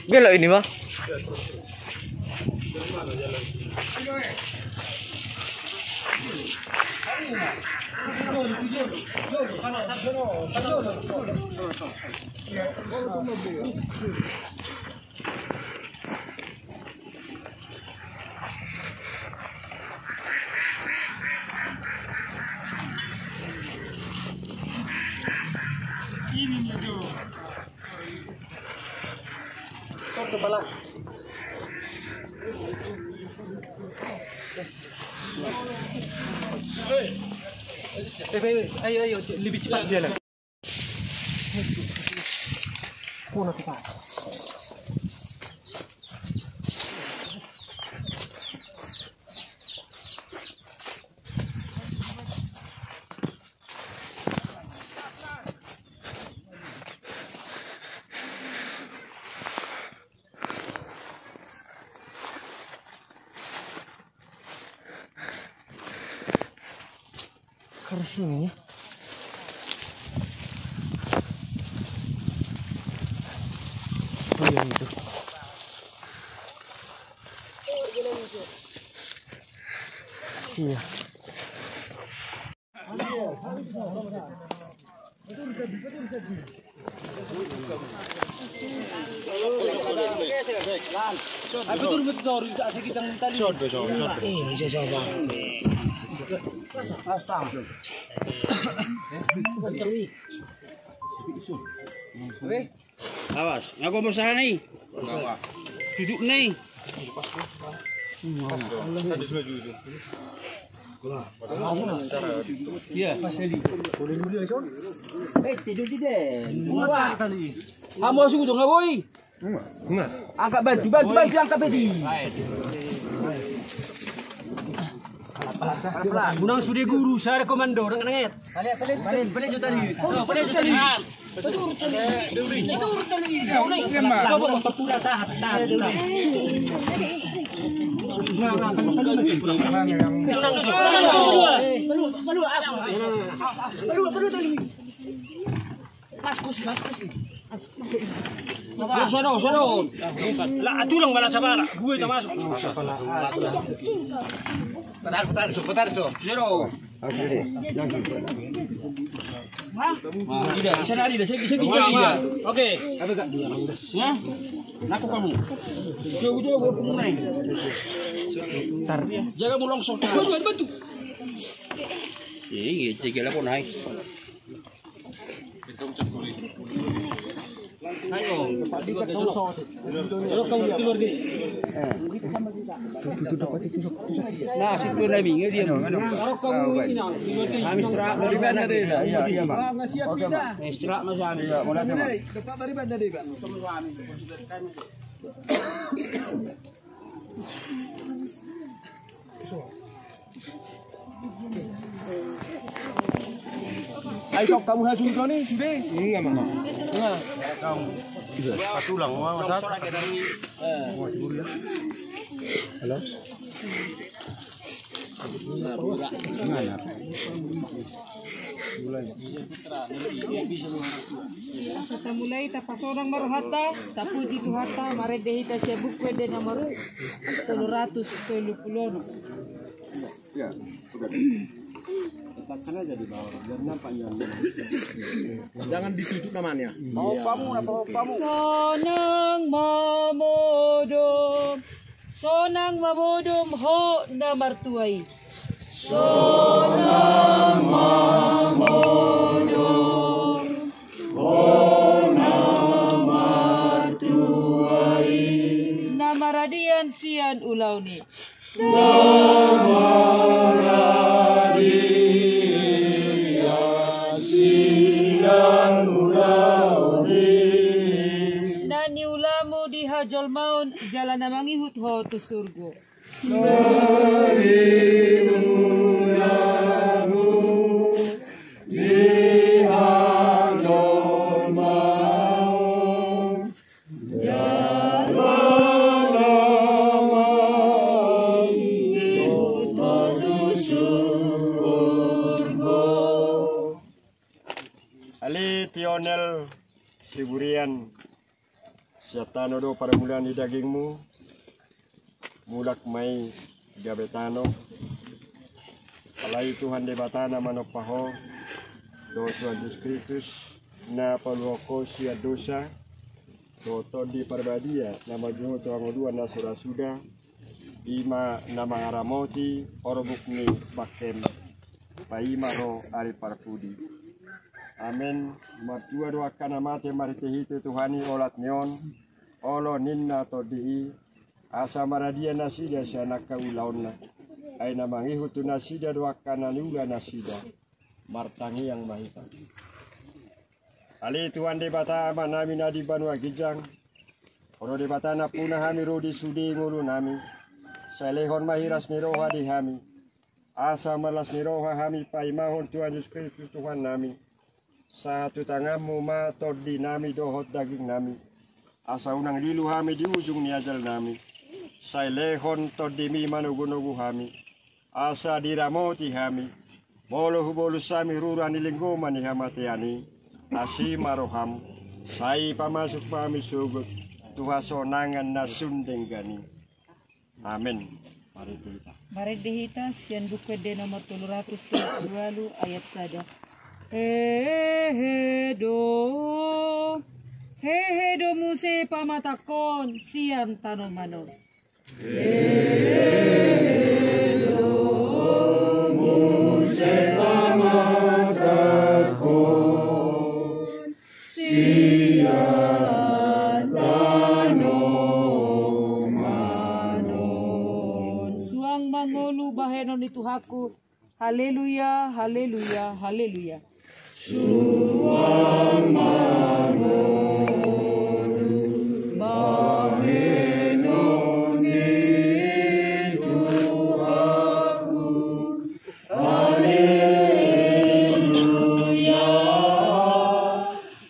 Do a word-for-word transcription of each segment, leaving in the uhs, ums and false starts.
Belok ini, Bang. Ayo, ayo, lebih cepat jalan. Keras ini ya. Oh, yang itu. Iya. Awas, nga gomo saha ni. Duduk ni. Iya. Eh, tidur di den. Hamu sudah nggak, boy? Angkat bantu, bantu, bantu, angkat bedi. Unang sude guru, sada komando, nang nget. Paling, paling, paling juta ni. Paling juta ni. Sono, sono. Lah, tulang bala sabara. Gue tak masuk. Putar, putar, so, putar, so. Sono. Nah, ida, di sana ida, saya, saya bicara ida. Oke. Ya, laku kamu. Jauh, jauh, jauh, naik. Jaga mu longsor. Bantu, bantu. Iya, cek lah, kok naik. Nah, situ nami, dia. Kami serak dari mana dia? Iya, iya, Bang. Oke, Bang. Serak, Mas. Iya, mulai, Bang. Ai, sok kamu hasil kau ni, sudah? Enggak, Mak. Enggak. Tulang, Mak, masak. Halo? Mana? Asa tamulai, tapasonang ma rohanta, tapuji Tuhanta, marende hita sian Buku Ende nomor tolu ratus tolu pulu onom. Ya, udah. Letakkan aja di bawah, biar nampak nyaman. Jangan ditutup namanya. Mau pamu, apa mau pamu? Sonang ma modom, sonang ma modom ho na martua i. Sonang ma modom ho na martua i. Na maradian sian ulaon i. Na maradian sian ulaon i. Na niulamu di hajolmaon jala na mangihut ho tu surgo. Na niulamu di hajolmaon jala na mangihut ho tu surgo. Ale Tionel Siburian, sian tano do parmulaan ni dagingmu, mulak ma i gabe tano. Alai Tuhan Debata na manompa ho, dohot Tuhan Jesus Kristus na paluahon ho sian dosa, dohot Tondi Parbadia na manjou ho tu hangoluan na so ra suda, i ma na mangaramoti orbuk ni bangkem, paima ro ari parpudi. Amen. Martua do angka na mate marhitehite Tuhan i olat ni on, olo ninna Tondi i, asa maradian nasida sian angka ulaonna. Ai na mangihut tu nasida do angka na niula nasida. Martangiang ma hita. Ale Tuhan Debata Amanami na di banua ginjang, Ho do Debata nampuna hami ro di sude ngolunami. Sai lehon ma hiras ni roha di hami, asa marlas ni roha hami paimahon Tuhan Jesus Kristus Tuhannami. Sahat tu tanganmu ma tondinami dohot dagingnami, asa unang lilu hami di ujung ni ajalnami. Sai lehon tondimi manogunogu hami, asa diramoti hami, molo hubolus hami rura ni linggoman ni hamatean i. Asi ma roham, sai pamasuk ma hami sogot tu hasonangan na sun denggan i. Amen. Marende hita. Marende hita sian Buku Ende nomor tolu ratus tolu pulu ualu ayat sada. Hehe do, hehe do muse pamatangkon sian tanoman on. Hehe do muse pamatangkon sian tanoman on. Suang ma ngolu bahenon ni Tuhanku. Haleluya, haleluya, haleluya. Suang ma ngolu bahenon ni Tuhanku. Haleluya.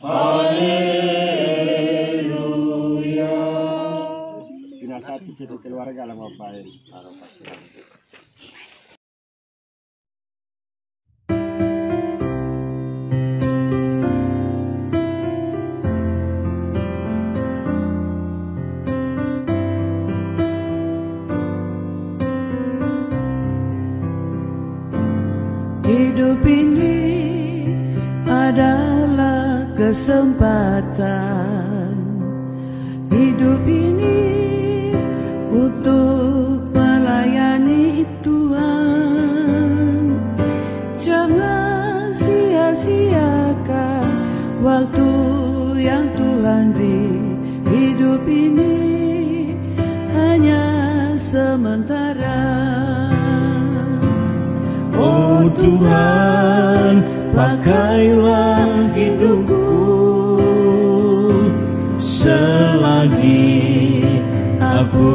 Haleluya. Pinasahat tu keluarga lama baik. Hidup ini adalah kesempatan. Hidup ini untuk melayani Tuhan. Jangan sia-siakan waktu yang Tuhan beri. Hidup ini hanya sementara. Oh Tuhan, pakailah hidupku selagi aku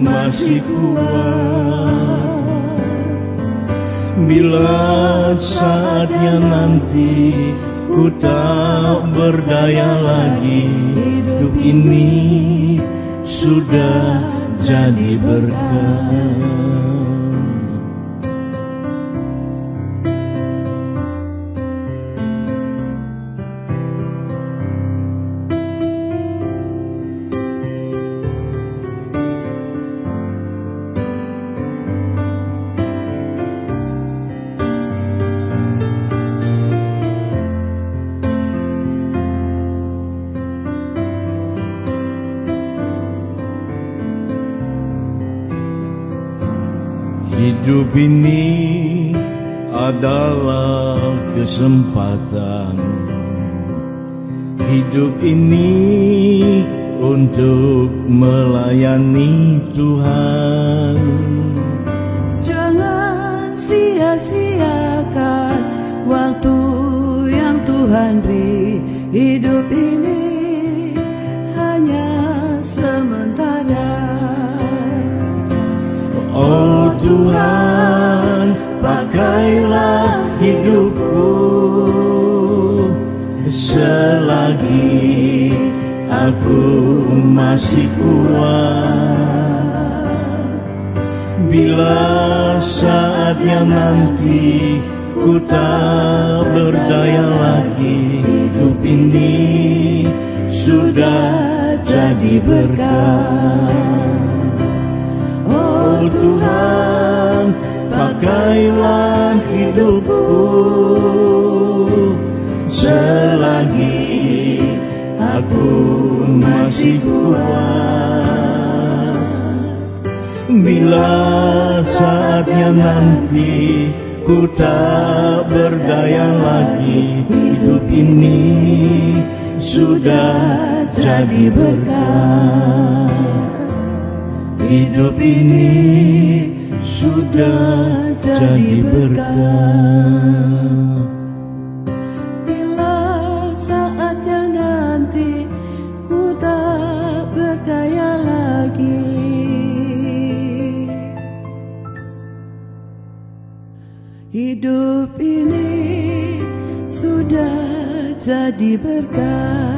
masih kuat. Bila saatnya nanti ku tak berdaya lagi, hidup ini sudah jadi berkat. Hidup ini adalah kesempatan. Hidup ini untuk melayani Tuhan. Jangan sia-siakan waktu yang Tuhan beri. Hidup ini hanya sementara. Oh Tuhan, pakailah hidupku selagi aku masih kuat. Bila saatnya nanti ku tak berdaya lagi, hidup ini sudah jadi berkat. Oh Tuhan, pakailah hidupku selagi aku masih kuat. Bila saatnya nanti ku tak berdaya lagi, hidup ini sudah jadi berkat. Hidup ini sudah jadi berkat. Bila saatnya nanti ku tak berdaya lagi, hidup ini sudah jadi berkat.